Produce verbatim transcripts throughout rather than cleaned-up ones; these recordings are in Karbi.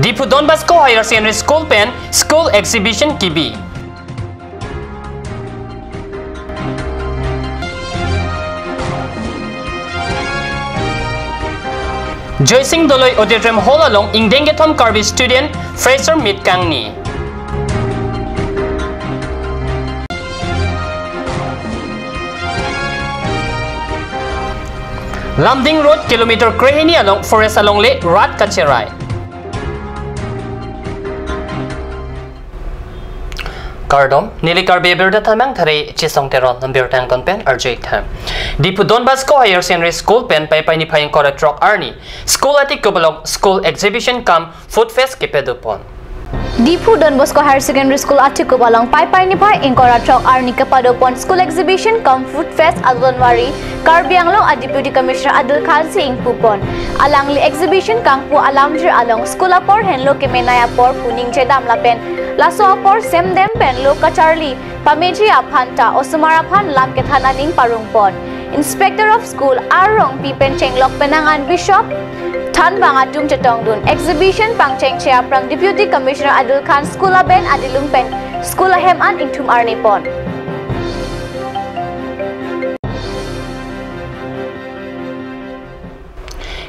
Diphu Don Bosco Higher Secondary School pen school exhibition kebi. Joysing Doloi Auditorium Hall along ingdeng kethom Karbi Student Fresher Meet kangni. Lumding Road kilometer krehini along forest alongle rat kacherai. Kardom, neli Karbi Abirta Thamang Thare Chisong Teron nambirta angton pen arju-ik tha. Diphu Don Bosco Higher Secondary School pen Paipai niphai ingkoi ra throk arni school atikup along school exhibition cum food fest kepadopon. Diphu Don Bosco Higher Secondary School atikup along Paipai niphai ingkoi ra throk arni kepadopon school exhibition cum food fest adonvari Karbi Anglong a Deputy Commissioner Adil Khan si ingpupon. Alangli exhibition kangpu alamjir along school apor henlo kemenei apor pu ningjedam lapen laso apor semdem pen lo kacharli pameji aphan ta osomar aphan lam kethan aning parongpon. Inspector of School R Rongpi pen chenglok penang an Bishop thanbang atum chetongdun. Exhibition pangchengche aphrang Deputy Commissioner Adil Khan school aben adilum pen school ahem an ingthum arnipon.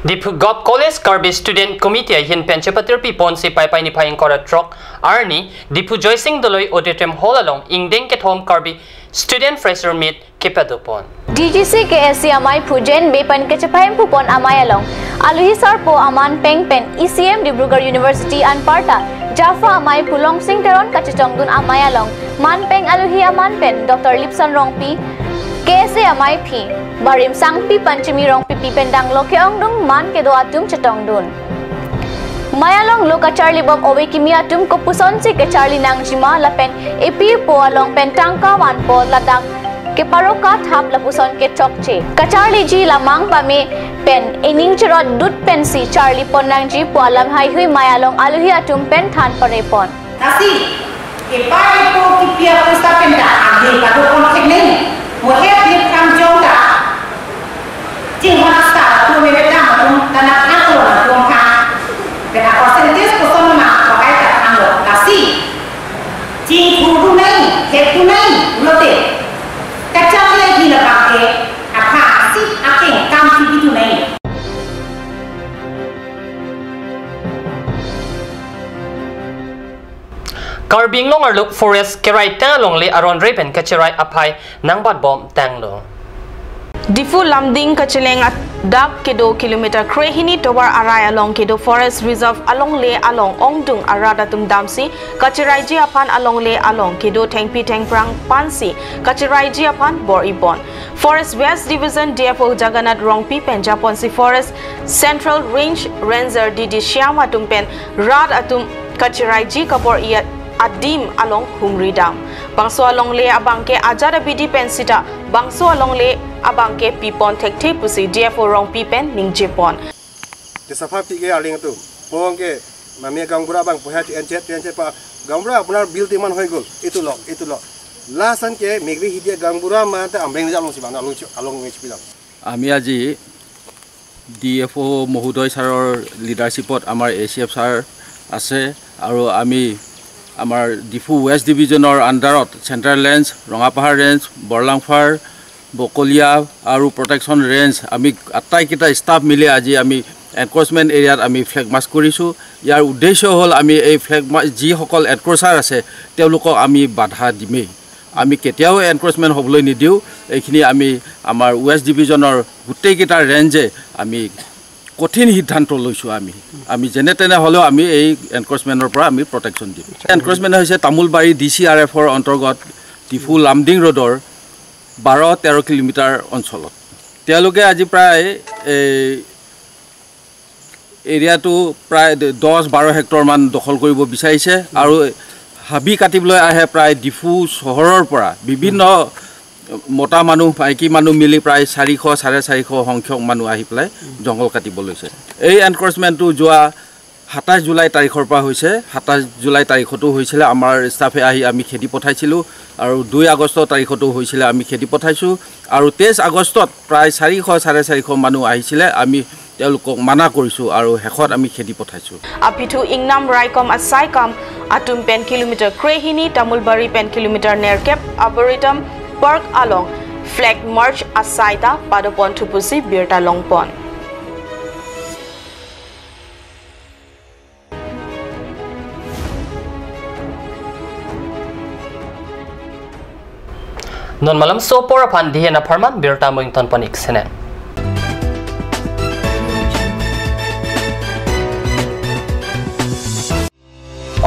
Diphu Govt College Karbi Student Committee ahin pen chepatirpiponsi Paipai niphai ingkoi ra throk arni Diphu Joysing Doloi Auditorium Hall along ingdeng kethom Karbi Student Fresher Meet kepadopon. D G C K S A amei phujen bepan kechepahem pupon amei along aluhi sarpo aman peng pen E C M Dibrugarh University anparta JAFA amei phu Longsing Teron kachechongdun amei along man peng aluhi aman pen Doctor Lipson Rongpi, K S A amei phi Barim Sangpi, Panchami Rongpipi pen danglo ke-ongdung man kedo atum chetongdun. Mei along lo kacharlibom ove kimi atum kopusonsi kacharli nangjima lapen epi epo along pen tangka vanpo ladak keparoka thap lapuson kechokche. Kacharliji lamang pame pen ening cherot dut pensi charlipon nangji pu alam haihui mei along aluhi atum pen than parepon. Lasi, epa epo kipi apoisa pen ta age padopon theknei. Mo he age pramjong ta. Ching hona star tu me betam tu tana thang lo na tu ha. Beta percentage koson ma pakai ta thang lo. Lasi, ching thu tu nai, het tu nai, lote. Kacharli hi la bangke, apha si akeng kam kipi tu nai. Karbi Anglong arlo forest kerai tang alongle aron re pen kacherai aphai nangbatbom tanglo. Diphu Lumding kacheleng adak kedo kilometer krehini tovar arai along kedo forest reserve alongle along ongdung arat atum damsi kacheraiji aphan alongle along kedo thengpi thengphrang pansi kacheraiji aphan bor-ipon. Forest West Division D F O Jagannath Rongpi pen japonsi Forest Central Range Ranger D D Shyam atum pen rat atum kacheraiji kabor-i adim along humri dam. Bangso alongle abangke ajat abidi pen sita bangso alongle abangke pipon thekthe pusi D F O Rongpi pen ningjepon. Ke sapha pi ke arleng atum. Pong ke mami gaonbura abang poha chu enchet enchet pa. "Gaonbura, apunar bill timan hoi gol. Itu lo, itu lo." Lason ke megri hidia gaonbura ma ta amreng jam si bang along chu, along me chu bilang. আমি আজি D F O' মহোদয় ছাৰৰ লিডাৰশ্বিপত আমাৰ এ C F sir আছে আৰু আমি আমাৰ ডিফু ৱেষ্ট ডিভিজনৰ আণ্ডাৰত চেণ্ট্ৰেল ৰেঞ্জ, ৰঙাপাহাৰ ৰেঞ্জ, বৰলাংফাৰ, বকলীয়া আৰু প্ৰটেকশ্যন ৰেঞ্জ আমি আটাইকেইটা ষ্টাফ মিলি আজি আমি এনক্ৰ'চমেণ্ট এৰিয়াত আমি ফ্লেগ মাৰ্চ কৰিছোঁ। ইয়াৰ উদ্দেশ্য হ'ল আমি এই ফ্লেগ মাৰ্চ যিসকল এনক্ৰ'চাৰ আছে তেওঁলোকক আমি বাধা দিমেই। আমি কেতিয়াও এনক্ৰ'চমেণ্ট হ'বলৈ নিদিওঁ। এইখিনি আমি আমাৰ ৱেষ্ট ডিভিজনৰ গোটেইকেইটা ৰেঞ্জে আমি কঠিন সিদ্ধান্ত লৈছোঁ। আমি, আমি যেনে তেনে হ'লেও আমি এই এনক্ৰ'চমেণ্টৰ পৰা আমি প্ৰটেকশ্যন দিম। এনক্ৰ'চমেণ্ট হৈছে তামোলবাৰী ডি চি আৰ এফৰ অন্তৰ্গত ডিফু লামডিং ৰোডৰ বাৰ তেৰ কিলোমিটাৰ অঞ্চলত। তেওঁলোকে আজি প্ৰায় এই এৰিয়াটো প্ৰায় দ-, দহ বাৰ হেক্টৰমান দখল কৰিব বিচাৰিছে আৰু হাবি কাটিবলৈ আহে প্ৰায় ডিফু চহৰৰ পৰা বিভিন্ন মতা মানুহ, মাইকী মানুহ মিলি প্ৰায় চাৰিশ, চাৰে চাৰিশ সংখ্যক মানুহ আহি পেলাই জংঘল কাটিব লৈছে। এই এনক্ৰ'চমেণ্টটো যোৱা সাতাইছ জুলাই তাৰিখৰ পৰা হৈছে। সাতাইছ জুলাই তাৰিখতো হৈছিলে, আমাৰ ষ্টাফে আহি আমি খেদি পঠাইছিলোঁ আৰু দুই আগষ্ট তাৰিখতো হৈছিলে, আমি খেদি পঠাইছোঁ আৰু তেইছ আগষ্টত প্ৰায় চাৰিশ, চাৰে চাৰিশ মানুহ আহিছিলে। আমি তেওঁলোকক মানা কৰিছো আৰু শেষত আমি খেদি পঠাইছো। Aphi thu ingnam raikom asaikam atum pen kilometer krehini, Tamulbari pen kilometer nerkep, Arboretum Park along flag march asai ta padopon thu pusi birta longpon. Non malomso apor aphan dihen apharman birta mo ingtonpon ik sene.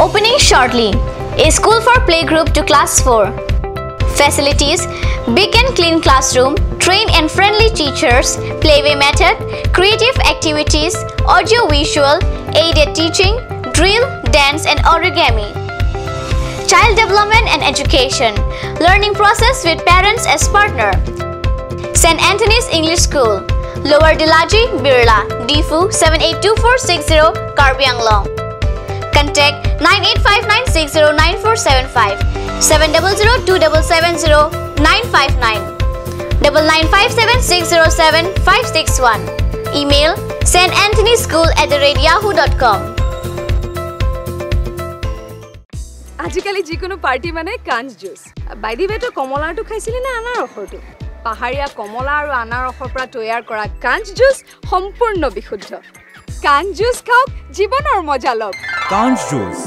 Opening shortly. A school for playgroup to class four. Facilities: big and clean classroom, trained and friendly teachers, playway method, creative activities, audio visual, aided teaching, drill, dance and origami. Child development and education. Learning process with parents as partner. Saint Anthony's English School, Lower Dilaji, Birla, Diphu, seven eight two four six zero, Karbi Anglong. Contact nine eight five nine six zero nine four seven five, seven double zero two double seven zero nine five nine, double nine five seven six zero seven five six one. Email: saint anthony school at the rate yahoo dot com. আজিকালি যিকোনো পাৰ্টি মানে কাঞ্চ juice. By the ৱে, তই কমলাৰটো খাইছিলি নে আনাৰসৰটো? পাহাৰীয়া কমলা আৰু আনাৰসৰ পৰা তৈয়াৰ কৰা কাঞ্চ জুচ সম্পূৰ্ণ বিশুদ্ধ। কাঞ্চ জুচ খাওক, জীৱনৰ মজা লওক। কাঞ্চ juice.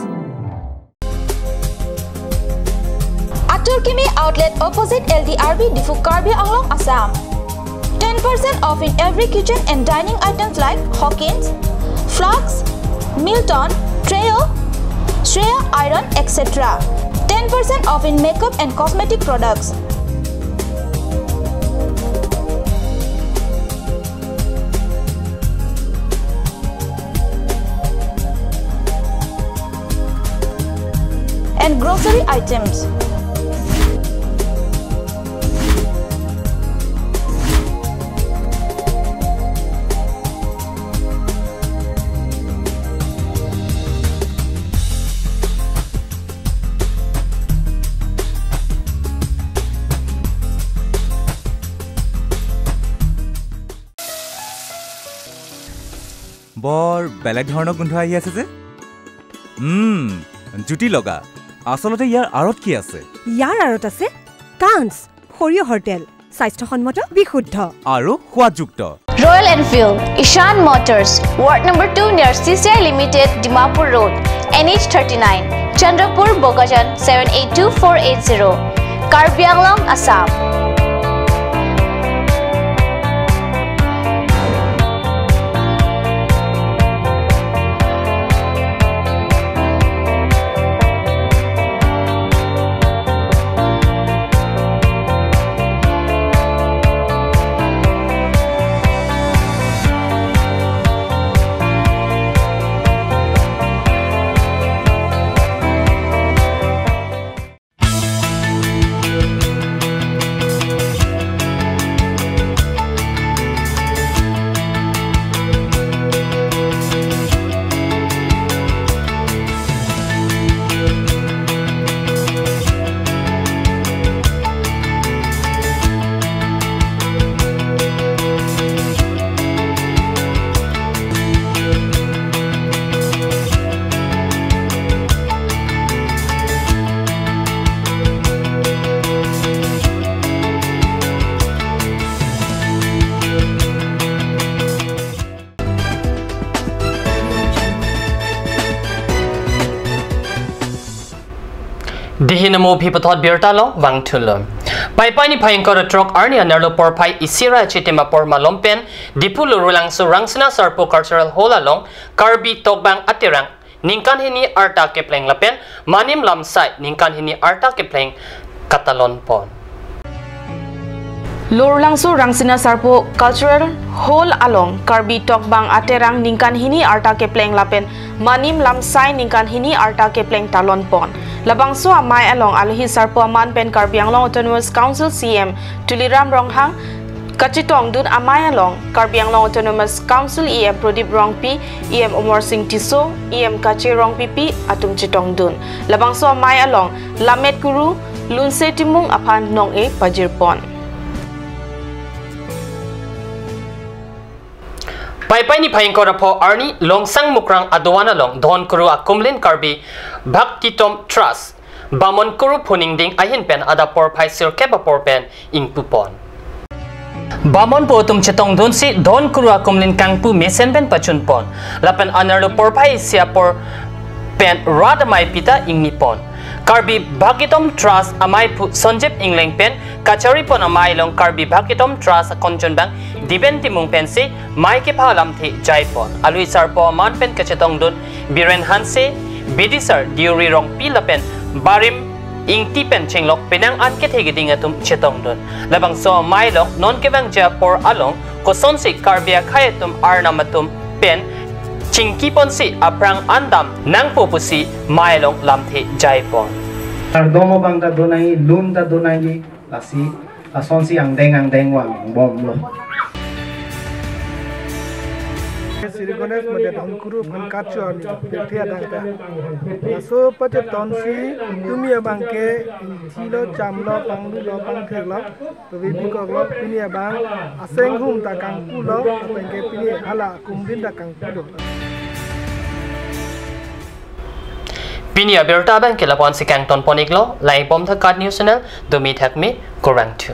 Atur Kimi Outlet, opposite L D R B, Diphu, Karbi Anglong, Assam. Ten percent off in every kitchen and dining items like Hawkins, Flask, Milton, Trio, Shreya Iron, et cetera. Ten percent off in makeup and cosmetic products. And grocery items. বৰ বেলেগ ধৰণৰ গোন্ধ আহি আছে যে। উম, জুতি লগা। আচলতে ইয়াৰ আঁৰত কি আছে? ইয়াৰ আঁৰত আছে কাঞ্চ, সৰিয়হৰ তেল, স্বাস্থ্যসন্মত, বিশুদ্ধ। আৰু সোৱাদযুক্ত। Royal Enfield, Ishan Motors, Ward number two near C C I Limited, Dimapur Road, N H thirty-nine, Chandrapur, Bokajan, seven eight two four eight zero, Karbi Anglong, Assam. Dihin amo aphi pathot birta along vangthulo. Paipai niphai ingkoi ra throk arni anerlo porphai isi ra chitim apor malom pen Diphu Lurulangso Rangsina Sarpo Cultural Hall along Karbi Tokbang Aterang ningkan hini arta kepleng lapen Manim Lamsai ningkan hini arta kepleng katalon pon. Lurulangso Rangsina Sarpo Cultural Hall along Karbi Tokbang Aterang ningkan hini arta kepleng lapen Manim Lamsai ningkan hini arta kepleng talon pon. Labangso amei along alohi sarpo aman pen Karbi Anglong Autonomous Council C E M Tuliram Ronghang kachetongdun, amei along Karbi Anglong Autonomous Council E M Prodip Rongpi, E M Amarsing Tisso, E M Kache Rongpipi atum chetongdun. Labangso amei along Lammet Kuru, Lunse Timung aphan nong-e pajirpon. Paipai niphai ingkoi ra pho arni Longsang Mukrang adovan along Dhonkuru Akumlin Karbi Bhaktitom Trust Bamon Kuru Phuningding ahin pen adap porphai sirkep apor pen ingpupon. Bamon pu atum chetongdunsi Dhonkuru Akumlin kangpu mesen pen pachunpon. Lapen anerlo porphai isi apor pen rat amei pita ingni pon. Karbi Bhaktitom Trust amei phu Sonjep Ingleng pen kachari pon amei along Karbi Bhaktitom Trust akonchon bang Diben Timung pensi mei kepha alamthe jai pon. Alui sarpo aman pen kachetongdun Biren Hanse, Bidisar Diuri Rongpi lapen Barim Ingti pen chenglok penang an kethe keding atum chetongdun. Labangso amei along non kevangji apor along kosonsi Karbi akhei atum arnam atum pen chingki ponsi aphrang an dam nangpo pusi mei along lamthe jai pon. Kardom abang ta do nangji, lun ta do nangji, lasi lasonsi angdeng angdeng vangbomlo. Sri Ganesh Mandir Dhonkuru aphan kachor ni pirthe adang ta. Laso pachetonsi tumi abang ke inthilo, chamlo, panglulo, pangtheklo, tovi pikoklo, pini abang aseng hum ta kangpulo, lapen ke pini hala akumlin ta kangpulo. Pini abirta abang ke lapu-ansi kangton pon-iklo, langdun bom tha KAT News Channel, domi thakmi, kurvangthu.